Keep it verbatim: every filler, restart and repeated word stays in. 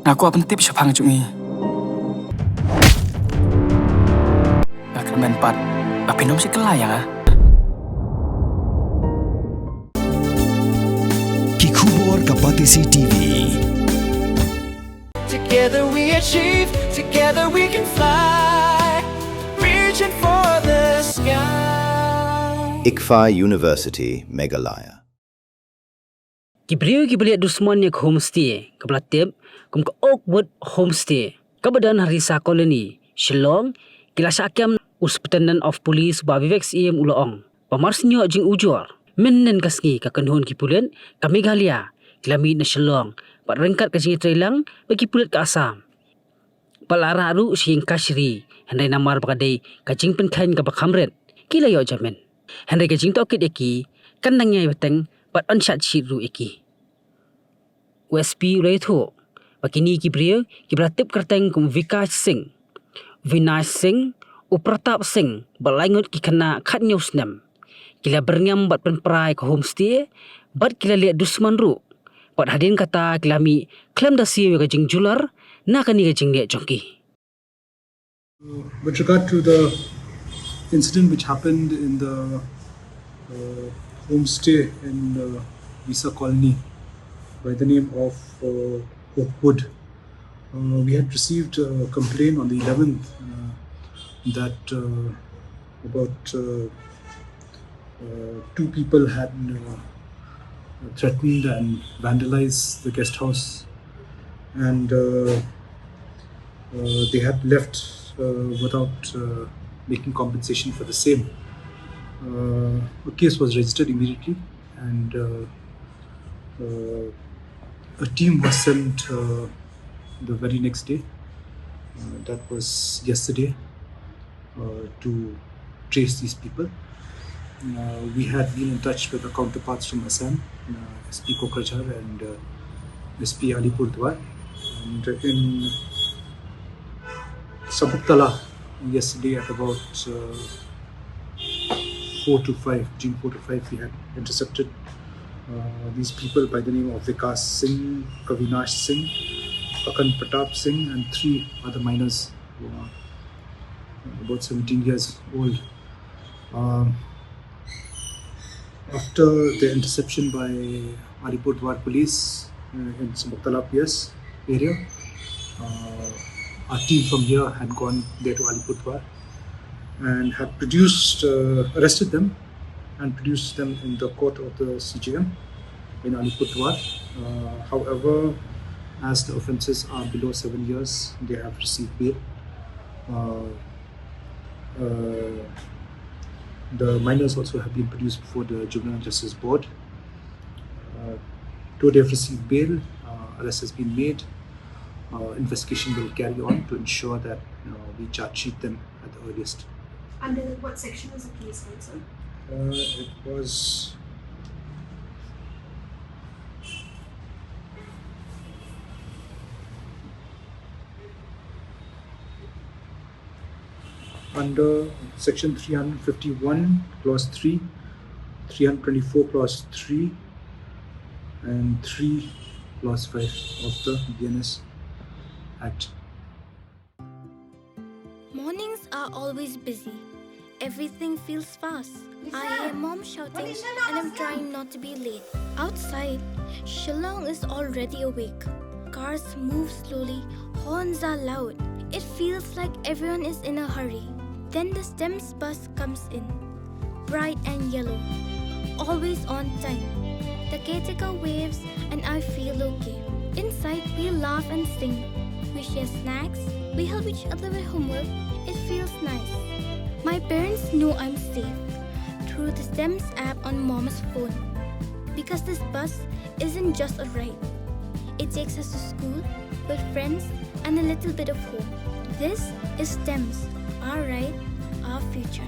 Nga kwah pyntip shaphang jong i. Nga kyrmen pat ba phin ym shim kylla ïa nga. Ki khubor ka Batesi T V. Together we achieve, together we can fly. Reaching for the sky. ICFAI University, Meghalaya. Ki briew kiba leh dusmon ïa ka homestay kaba la tip kum ka Oakwood Homestay, kaba don ha Risa Colony, Shillong, ki la shah kem. U Superintendent of Police Bah Vivek Syiem u la ong ba mar shu ïoh jingujor mynhynnin ka sngi, ka kynhun ki pulit ka Meghalaya ki la mih na Shillong bad ryngkat ka jingïatreilang bad ki pulit ka Assam. Ba la rah ruh sha ïing kashari, hynrei namar ba ka dei ka jingpynkheiñ kaba kham rit, ki la ïoh jamin. Hynrei ka jingtohkit ïa ki kan nang ïai bteng bad yn shah shiet ruh ïa ki. U S P u la ïathuh ba kine ki briew kiba la tip kyrteng kum Vikash Singh, Vinash Singh, u Pratap Singh bad lai ngut ki khynnah khathynñiew snem, ki la byrngem bad pynpra ïa ka homestay bad ki la leh dusmon ruh. Bad hadien kata ki la mih khlem da siew ïa ka jingjular na kane ka jingleh jong ki. Uh, with regard to the incident which happened in the uh, homestay in uh, Visa Colony by the name of uh, Oakwood, uh, we had received a complaint on the eleventh uh, that uh, about uh, uh, two people had uh, threatened and vandalized the guest house, and uh, uh, they had left uh, without uh, making compensation for the same. Uh, a case was registered immediately, and uh, uh, a team was sent uh, the very next day. Uh, that was yesterday uh, to trace these people. Uh, we had been in touch with the counterparts from Assam, uh, S P Kokrajhar and uh, S P Alipurdwar. And in Sabuktala yesterday at about uh, four to five, between four to five, we had intercepted uh, these people by the name of Vikas Singh, Avinash Singh, Akan Pratap Singh, and three other minors who are about seventeen years old. Um, after the interception by Alipurdwar police uh, in Sabuktala P S area, uh, our team from here had gone there to Alipurdwar and had produced, uh, arrested them and produced them in the court of the C J M in Alipurdwar. Uh, however, as the offences are below seven years, they have received bail. Uh, uh, the minors also have been produced before the Juvenile Justice Board. Uh, though they have received bail, uh, arrest has been made. Uh, investigation will carry on to ensure that uh, we charge sheet them at the earliest. Under what section was the case, sir? Uh, it was under section three hundred fifty-one, clause three, three hundred twenty-four, clause three, and three, clause five of the B N S Act. Mornings are always busy. Everything feels fast. I hear mom shouting and I'm trying not to be late. Outside, Shillong is already awake. Cars move slowly, horns are loud. It feels like everyone is in a hurry. Then the STEMS bus comes in. Bright and yellow. Always on time. The caretaker waves and I feel okay. Inside, we laugh and sing. We share snacks. We help each other with homework. It feels nice. My parents know I'm safe through the STEMS app on mom's phone. Because this bus isn't just a ride. It takes us to school, with friends, and a little bit of home. This is STEMS, our ride, our future.